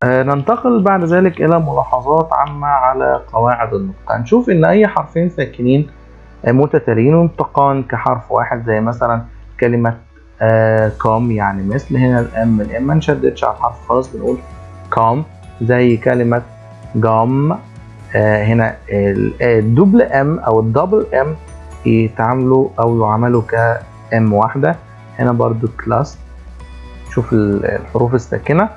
ننتقل بعد ذلك إلى ملاحظات عامة على قواعد النطق. هنشوف إن أي حرفين ساكنين متتاليين ينطقان كحرف واحد، زي مثلا كلمة comme يعني مثل. هنا ال M ال M ما نشددش على الحرف خالص، بنقول comme. زي كلمة gomme، هنا ال double M أو ال double M يتعاملوا أو يعاملوا ك M واحدة. هنا برضو classe، شوف الحروف الساكنة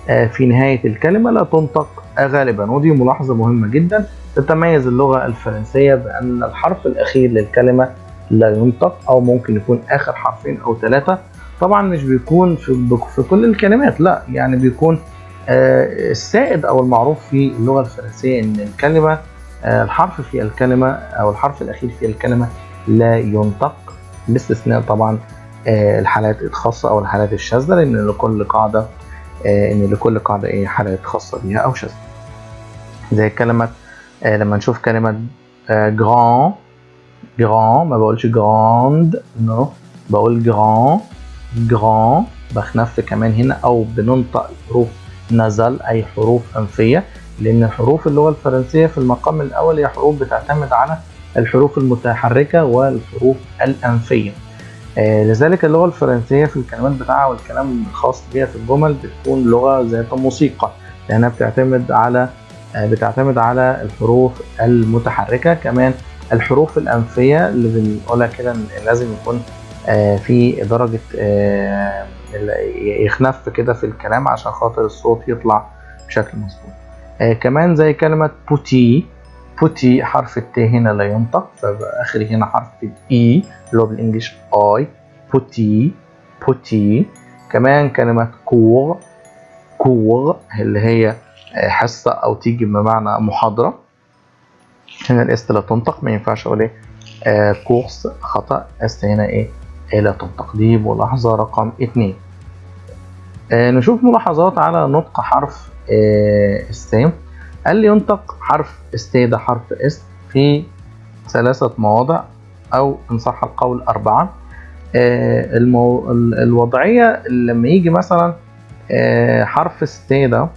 في نهاية الكلمة لا تنطق غالبا، ودي ملاحظة مهمة جدا. تتميز اللغة الفرنسية بأن الحرف الأخير للكلمة لا ينطق، أو ممكن يكون آخر حرفين أو ثلاثة. طبعا مش بيكون في كل الكلمات، لا، يعني بيكون السائد أو المعروف في اللغة الفرنسية إن الكلمة الحرف في الكلمة أو الحرف الأخير في الكلمة لا ينطق، باستثناء طبعا الحالات الخاصة أو الحالات الشاذة، لأن لكل قاعدة إن لكل قاعدة إيه حالات خاصة بيها أو شاذة. زي كلمة لما نشوف كلمة grand، grand ما بقولش grande، no، بقول grand، grand، بخنف كمان هنا أو بننطق الحروف nasales أي حروف أنفية، لأن الحروف اللغة الفرنسية في المقام الأول هي حروف بتعتمد على الحروف المتحركة والحروف الأنفية. لذلك اللغة الفرنسية في الكلمات بتاعها والكلام الخاص بيها في الجمل بتكون لغة ذات موسيقى، لأنها بتعتمد على الحروف المتحركة، كمان الحروف الأنفية اللي بنقولها كده إن لازم يكون في درجة يخنف كده في الكلام عشان خاطر الصوت يطلع بشكل مظبوط. كمان زي كلمة petit، petit حرف ال T هنا لا ينطق، فآخري هنا حرف ال I اللي هو بال English I، petit، petit. كمان كلمة cours، cours اللي هي حصة أو تيجي بمعنى محاضرة، هنا ال S لا تنطق، ما ينفعش أقول إيه course، خطأ، S هنا إيه لا تنطق. دي ملاحظة رقم 2. نشوف ملاحظات على نطق حرف ال C. قال لي ينطق حرف ال C ده حرف S في 3 مواضع، أو إن صح القول 4. الوضعية لما يجي مثلا حرف ال C ده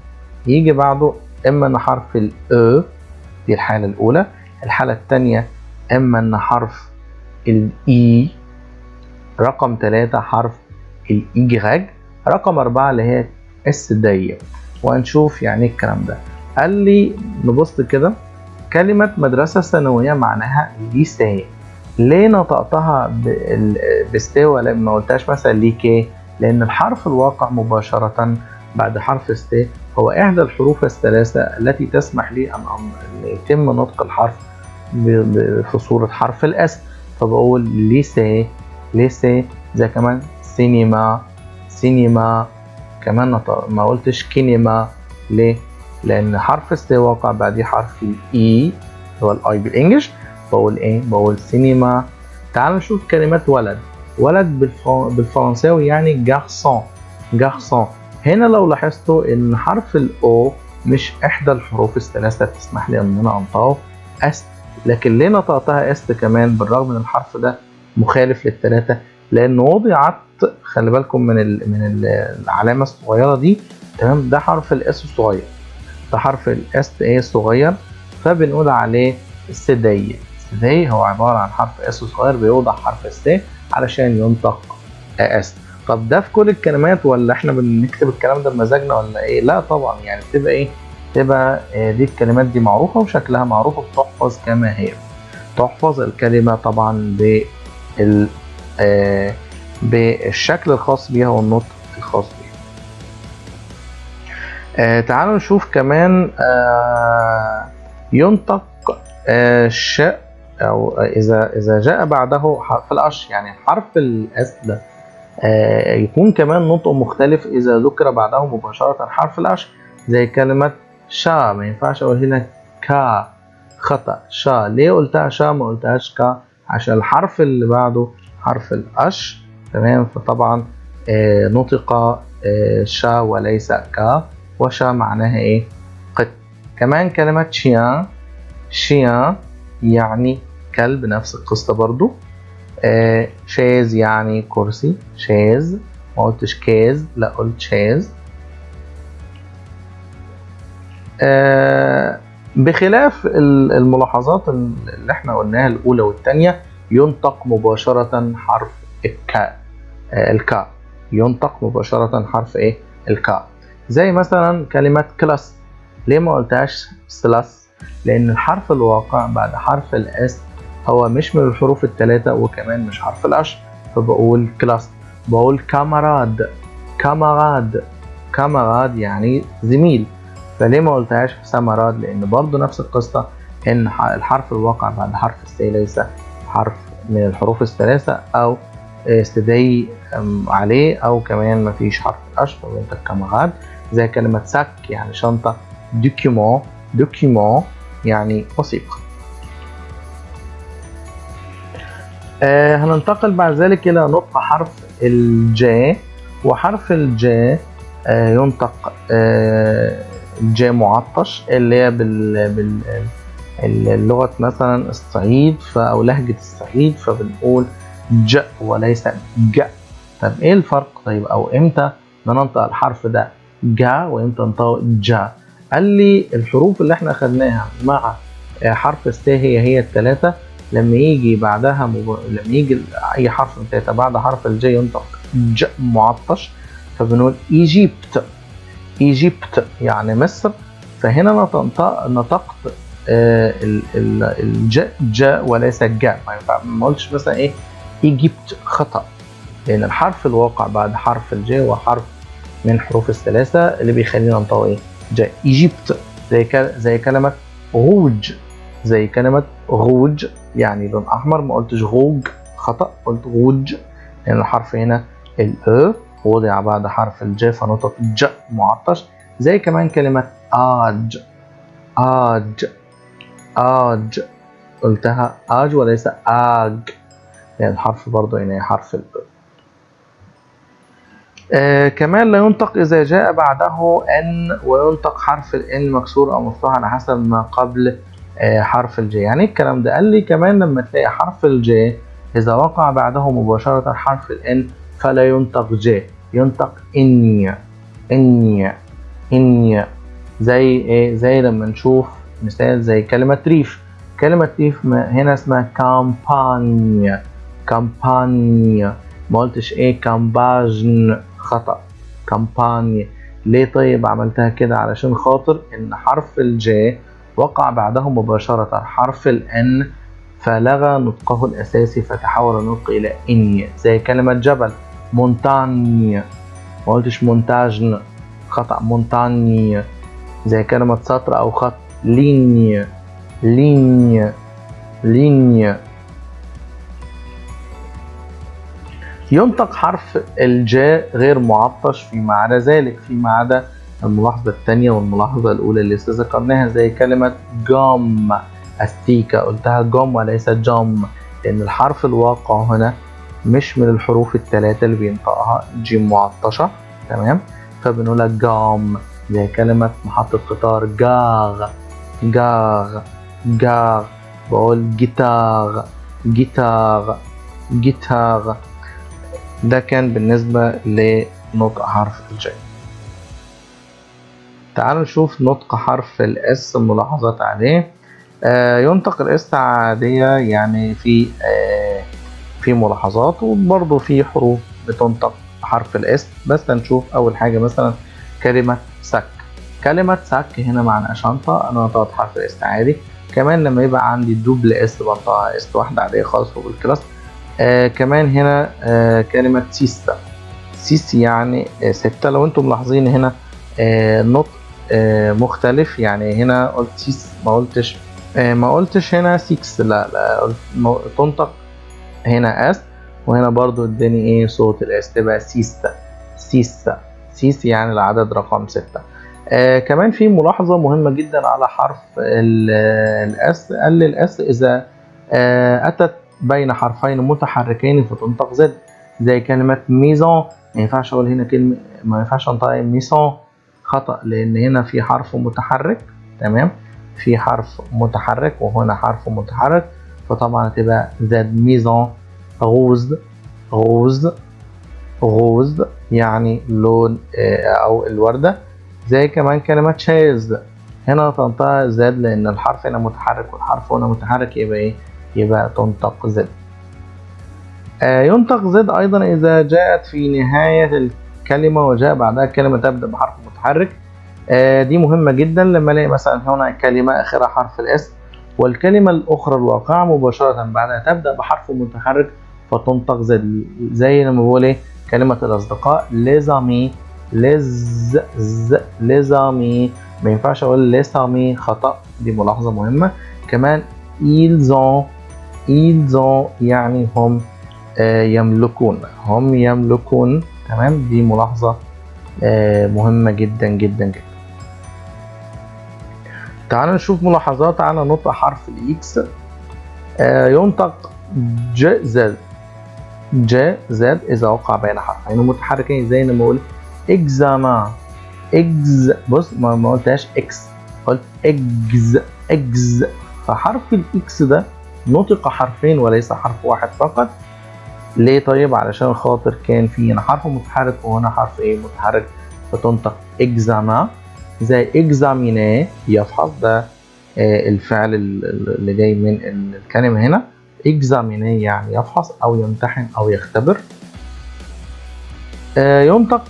يجي بعده إما إن حرف ال E، دي الحالة الأولى. الحالة الثانية إما إن حرف ال I، رقم 3 حرف ال Y، رقم 4 اللي هي ال cédille. وهنشوف يعني ايه الكلام ده. قال لي نبص كده، كلمة مدرسة ثانوية معناها lycée، ليه نطقتها بال C ولا ما قلتهاش مثلا ليكي؟ لأن الحرف الواقع مباشرة بعد حرف ال C هو إحدى الحروف الثلاثة التي تسمح لي أن يتم نطق الحرف في صورة حرف ال S، فبقول lycée، lycée. زي كمان cinéma، cinéma، كمان ما قلتش كينيما، ليه؟ لأن حرف ال C واقع بعديه حرف ال I اللي هو ال I بال English، بقول إيه؟ بقول سينما. تعالوا نشوف كلمات ولد. ولد بالفرنساوي يعني garçon، garçon. هنا لو لاحظتوا إن حرف ال O مش إحدى الحروف الثلاثة تسمح لي إن أنا أنطقه S، لكن ليه نطقتها S كمان بالرغم من الحرف ده مخالف للثلاثة؟ لأن وضعت، خلي بالكم من العلامة الصغيرة دي، تمام؟ ده حرف ال S الصغير، ده حرف ال S ايه الصغير، فبنقول عليه ال cédille. ال cédille هو عبارة عن حرف S صغير بيوضع حرف ال C علشان ينطق S. طب ده في كل الكلمات ولا احنا بنكتب الكلام ده بمزاجنا ولا ايه؟ لا طبعا، يعني بتبقى ايه؟ تبقى دي الكلمات دي معروفة وشكلها معروف وبتحفظ كما هي. تحفظ الكلمة طبعا بالشكل الخاص بيها والنطق الخاص بيها. تعالوا نشوف كمان ينطق ش او اذا جاء بعده حرف ال H، يعني حرف ال S ده يكون كمان نطق مختلف اذا ذكر بعده مباشرة حرف ال H، زي كلمة شا. ما ينفعش اقول هنا كا، خطأ، شا. ليه قلتها شا ما قلتهاش كا؟ عشان الحرف اللي بعده حرف ال H، تمام؟ فطبعا نطق شا وليس كا، و chat معناها ايه؟ قط. كمان كلمة chien، chien يعني كلب، نفس القصة برضو. Chaise يعني كرسي، chaise ما قلتش كيز، لا قلت chaise. بخلاف الملاحظات اللي احنا قلناها الأولى والثانية، ينطق مباشرة حرف ال K، ال K ينطق مباشرة حرف ايه؟ ال K. زي مثلا كلمة classe، ليه ما قلتهاش سلاس؟ لأن الحرف الواقع بعد حرف ال S هو مش من الحروف الثلاثة، وكمان مش حرف ال H، فبقول classe. بقول camarade، camarade، camarade يعني زميل، فليه ما قلتهاش سمراد؟ لأن برضو نفس القصة، إن الحرف الواقع بعد حرف ال C ليس حرف من الحروف الثلاثة أو cédille عليه، أو كمان مفيش حرف ال H، فبنطق camarade. زي كلمة sac يعني شنطة، document، document يعني وثيقة. هننتقل بعد ذلك إلى نطق حرف ال J، وحرف ال J ينطق J معطش، اللي هي اللغة مثلا الصعيد أو لهجة الصعيد، فبنقول ج وليس ج. طب إيه الفرق؟ طيب أو إمتى ننطق الحرف ده جا وإمتى ننطقه جا؟ قال لي الحروف اللي إحنا خدناها مع حرف ال C هي التلاتة، لما يجي بعدها لما يجي أي حرف من التلاتة بعد حرف ال J ينطق ج معطش، فبنقول Égypte، Égypte يعني مصر. فهنا نطقت الج ج وليس جا، ما ينفع ما قلتش مثلا ايه Égypte، خطأ، لأن الحرف الواقع بعد حرف ال J هو حرف من حروف الثلاثة اللي بيخلينا ننطق ايه ج، Égypte. زي كلمة روج، زي كلمة روج يعني لون أحمر، ما قلتش غوج، خطأ، قلت روج، لأن الحرف هنا ال E وضع بعد حرف ال J فنطق ج معطش. زي كمان كلمة آج، آج، آج، قلتها آج وليس آج، لأن الحرف برضو هنا حرف ال E. كمان لا ينطق إذا جاء بعده N، وينطق حرف ال N مكسور أو مفتوح على حسب ما قبل حرف ال J. يعني إيه الكلام ده؟ قال لي كمان لما تلاقي حرف ال J إذا وقع بعده مباشرة حرف ال N فلا ينطق J، ينطق إني، إني، إني. زي إيه؟ زي لما نشوف مثال زي كلمة ريف، كلمة ريف هنا اسمها campagne، campagne، ما قلتش إيه كامباجن، خطأ، campagne. ليه طيب عملتها كده؟ علشان خاطر إن حرف ال J وقع بعده مباشرة حرف ال N فلغى نطقه الأساسي فتحول النطق إلى إني. زي كلمة جبل montagne، ما قلتش مونتاجن، خطأ، montagne. زي كلمة سطر أو خط ligne، ligne، ligne. ينطق حرف ال J غير معطش فيما عدا ذلك، فيما عدا الملاحظة الثانية والملاحظة الأولى اللي ذكرناها، زي كلمة gomme أستيكا، قلتها gomme وليس جام، لأن الحرف الواقع هنا مش من الحروف الثلاثة اللي بينطقها J معطشة، تمام، فبنقولها gomme. زي كلمة محطة قطار gare، gare، gare. بقول guitare، guitare، guitare. ده كان بالنسبة لنطق حرف ال J. تعالوا نشوف نطق حرف ال S، ملاحظات عليه. ينطق ال S عادية، يعني في ملاحظات، وبرضه في حروف بتنطق حرف ال S. بس هنشوف أول حاجة مثلا كلمة sac. كلمة sac هنا معناها شنطة، أنا نطقت حرف ال S عادي. كمان لما يبقى عندي double S بنطقها S واحدة عادية خالص فوق ال classe. كمان هنا كلمة six، six يعني 6. لو انتم ملاحظين هنا نطق مختلف، يعني هنا قلت six، ما قلتش هنا 6، لا لا، قلت تنطق هنا S، وهنا برضو اداني ايه صوت ال S، تبقى six، six، six يعني العدد رقم 6. كمان في ملاحظة مهمة جدا على حرف ال S. قال لي ال S إذا أتت بين حرفين متحركين فتنطق Z، زي كلمة maison. ما ينفعش أقول هنا كلمة، ما ينفعش أنطق maison، خطأ، لأن هنا في حرف متحرك، تمام، في حرف متحرك وهنا حرف متحرك، فطبعا هتبقى Z maison. rose، rose، rose يعني لون أو الوردة. زي كمان كلمة chaise، هنا تنطق Z لان الحرف هنا متحرك والحرف هنا متحرك، يبقى ايه؟ يبقى تنطق Z. ينطق Z ايضا اذا جاءت في نهاية الكلمة وجاء بعدها كلمة تبدأ بحرف متحرك. دي مهمة جدا لما الاقي مثلا هنا كلمة اخرها حرف ال S والكلمة الاخرى الواقعة مباشرة بعدها تبدأ بحرف متحرك فتنطق Z، زي لما بقول ايه؟ كلمة الاصدقاء les amis، les z les amis، ما ينفعش اقول les amis، خطأ، دي ملاحظة مهمة. كمان ils ont، ils ont يعني هم يملكون، هم يملكون، تمام، دي ملاحظة مهمة جدا جدا جدا. تعالوا نشوف ملاحظات على نطق حرف ال X. ينطق ج Z، ج Z إذا وقع بين حرفين متحركين، زي لما أقول examen، ex، بص ما قلتهاش اكس، قلت ex ex، فحرف ال X ده نطق حرفين وليس حرف واحد فقط. ليه؟ طيب علشان خاطر كان في هنا حرف متحرك وهنا حرف ايه؟ متحرك، فتنطق examen. زي examiner يفحص، ده الفعل اللي جاي من الكلمة هنا، examiner يعني يفحص او يمتحن او يختبر. ينطق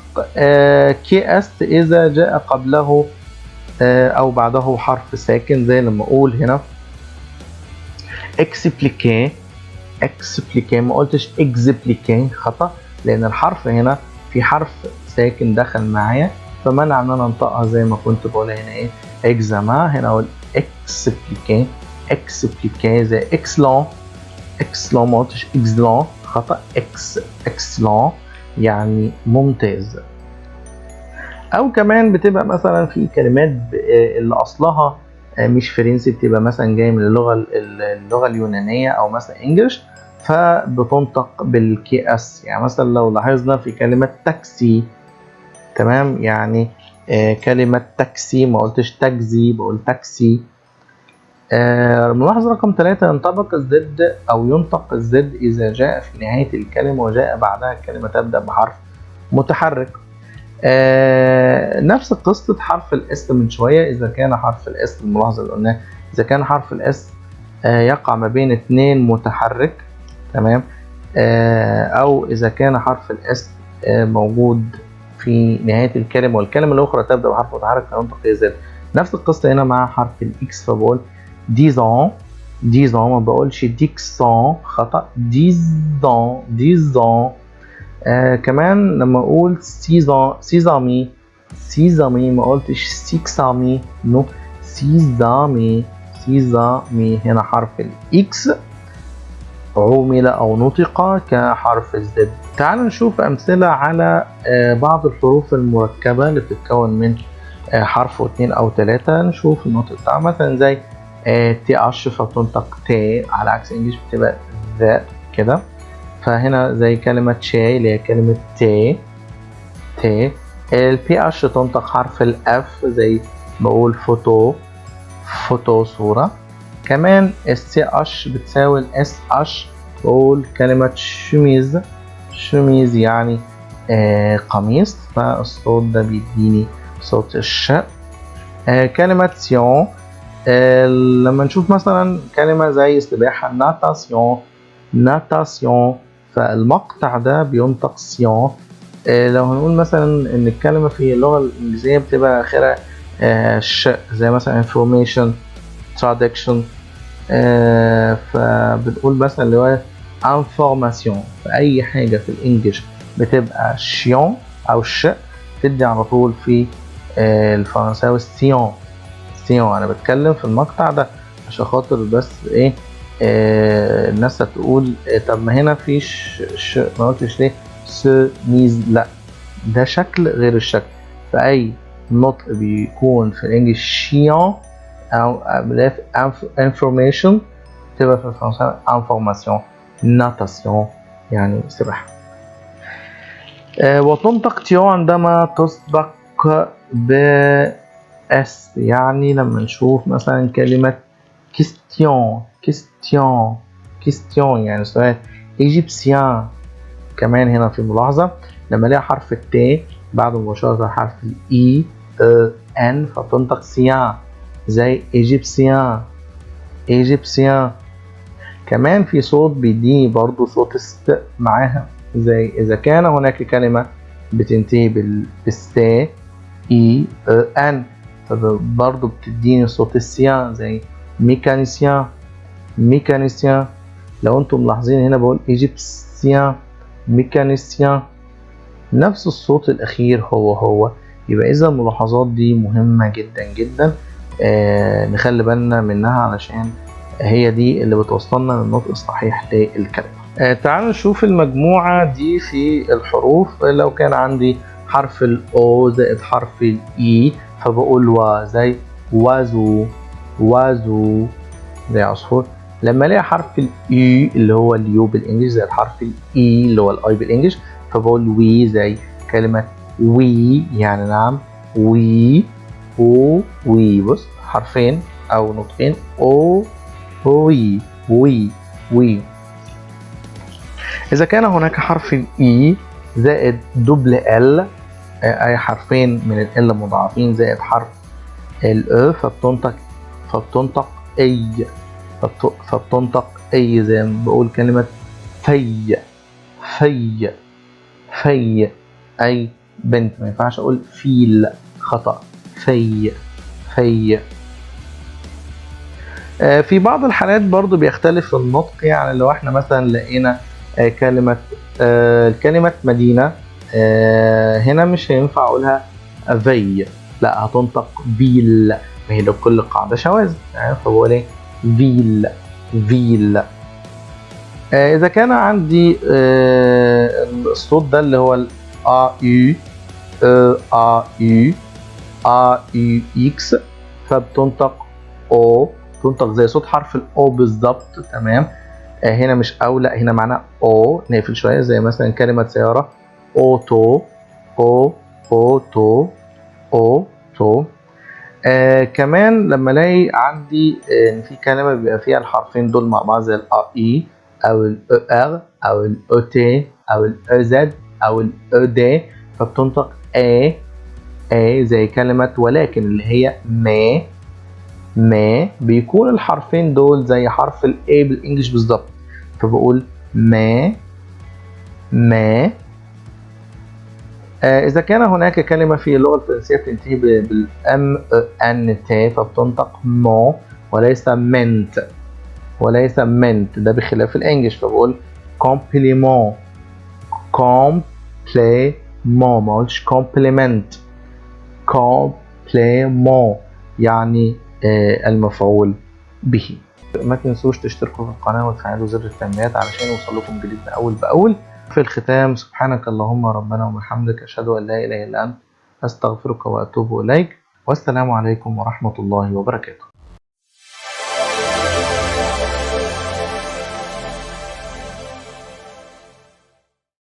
KS اذا جاء قبله او بعده حرف ساكن، زي لما اقول هنا expliquer، expliquer، ما قلتش expliquer، خطأ، لان الحرف هنا في حرف ساكن دخل معايا فمنع ان انا انطقها زي ما كنت بقولها هنا ايه؟ examen، هنا اقول expliquer، expliquer، زي excellent، excellent، ما قلتش exlent، خطأ، ex excellent يعني ممتاز. او كمان بتبقى مثلا في كلمات اللي اصلها مش فرنسي، بتبقى مثلا جاية من اللغة اليونانية او مثلا English، فبتنطق بال KS. يعني مثلا لو لاحظنا في كلمة تاكسي، تمام، يعني كلمة تاكسي ما قلتش تاكسي، بقول تاكسي. ملاحظة رقم 3، ينطبق ال Z أو ينطق ال Z إذا جاء في نهاية الكلمة وجاء بعدها كلمة تبدأ بحرف متحرك. نفس قصة حرف ال S من شوية، إذا كان حرف ال S، الملاحظة اللي قلناها، إذا كان حرف ال S يقع ما بين اتنين متحرك، تمام، أو إذا كان حرف ال S موجود في نهاية الكلمة والكلمة الأخرى تبدأ بحرف متحرك فينطق Z. نفس القصة هنا مع حرف ال X، فبقول disons، disons، ما بقولش dixon، خطأ، disons، disons. كمان لما اقول six ans، six amis، six amis، ما قلتش six amis، non، six amis، six amis. هنا حرف ال X عومل او نطق كحرف ال Z. تعالوا نشوف امثلة على بعض الحروف المركبة اللي بتتكون من حرف واثنين او ثلاثة، نشوف النطق بتاعها. مثلا زي TH فبتنطق T، على عكس English بتبقى the كده. فهنا زي كلمة شاي اللي هي كلمة thé، thé. ال PH تنطق حرف ال F، زي بقول photo، photo صورة. كمان ال CH بتساوي ال SH، بقول كلمة chemise، chemise يعني قميص، فالصوت ده بيديني صوت الش. كلمة tion، لما نشوف مثلا كلمة زي سباحة natation، natation، فالمقطع ده بينطق tion. لو هنقول مثلا ان الكلمة في اللغة الإنجليزية بتبقى آخرها ش، زي مثلا information، traduction، فبنقول مثلا اللي هو information. فأي حاجة في ال English بتبقى شيون أو ش تدي على طول في الفرنساوي sion، sion. أنا بتكلم في المقطع ده عشان خاطر بس إيه الناس هتقول إيه، طب ما هنا في ش، ش ما قلتش ليه chemise؟ لا، ده شكل غير الشكل. فأي نطق بيكون في ال English شيون أو information تبقى في الفرنساوي information، natation يعني سباحة. وتنطق tion عندما تسبق ب S، يعني لما نشوف مثلا كلمة question، question، question يعني سؤال، égyptien. كمان هنا في ملاحظة، لما الاقي حرف ال T بعده مباشرة حرف ال I E N فتنطق sien، زي égyptien، égyptien. كمان في صوت بيديني برضو صوت st معاها، زي إذا كان هناك كلمة بتنتهي بال C I E N، فبرضو بتديني صوت ال cien، زي mécanicien، mécanicien. لو انتم ملاحظين هنا بقول égyptien، mécanicien، نفس الصوت الأخير هو هو. يبقى إذا الملاحظات دي مهمة جدا جدا، نخلي بالنا منها علشان هي دي اللي بتوصلنا للنطق الصحيح للكلمة. تعالوا نشوف المجموعة دي في الحروف. لو كان عندي حرف ال O زائد حرف ال I فبقول وا، زي oiseau، oiseau زي عصفور. لما الاقي حرف ال U اللي هو ال U بال English زائد حرف ال I اللي هو ال I بال English فبقول وي، زي كلمة oui يعني نعم، oui او oui. بص حرفين او نطقين، او oui oui oui. إذا كان هناك حرف ال I زائد double L، أي حرفين من ال L مضاعفين زائد حرف ال E، فبتنطق اي، فبتنطق اي، زي ما بقول كلمة fille، fille، fille أي بنت. ما ينفعش أقول فيل، خطأ، fille، fille. في بعض الحالات برضو بيختلف النطق، يعني لو احنا مثلا لقينا كلمة مدينة، هنا مش هينفع اقولها في، لا هتنطق ville، ما هي لكل قاعدة شواذ، يعني فبقول ايه؟ ville، ville. إذا كان عندي الصوت ده اللي هو ال A U E A U A U X، فبتنطق أو، تنطق زي صوت حرف ال O بالظبط، تمام. هنا مش أو، لا هنا معناه أو، نقفل شوية، زي مثلا كلمة سيارة auto، أو auto، auto. كمان لما الاقي عندي ان في كلمة بيبقى فيها الحرفين دول مع بعض، زي ال A I او ال E R او ال E T او ال E Z او ال E D، فبتنطق اي اي، زي كلمة ولكن اللي هي mais، mais، بيكون الحرفين دول زي حرف ال A بال English بالظبط، فبقول mais، mais. إذا كان هناك كلمة في اللغة الفرنسية بتنتهي بال M N T، فبتنطق ment وليس ment، وليس ment، ده بخلاف ال English، فبقول compliment، complément، ما اقولش compliment، complément يعني المفعول به. ما تنسوش تشتركوا في القناة وتفعلوا زر التنبيهات علشان يوصل لكم جديدنا أول بأول. في الختام، سبحانك اللهم ربنا وبحمدك، أشهد أن لا إله إلا أنت، أستغفرك وأتوب إليك، والسلام عليكم ورحمة الله وبركاته.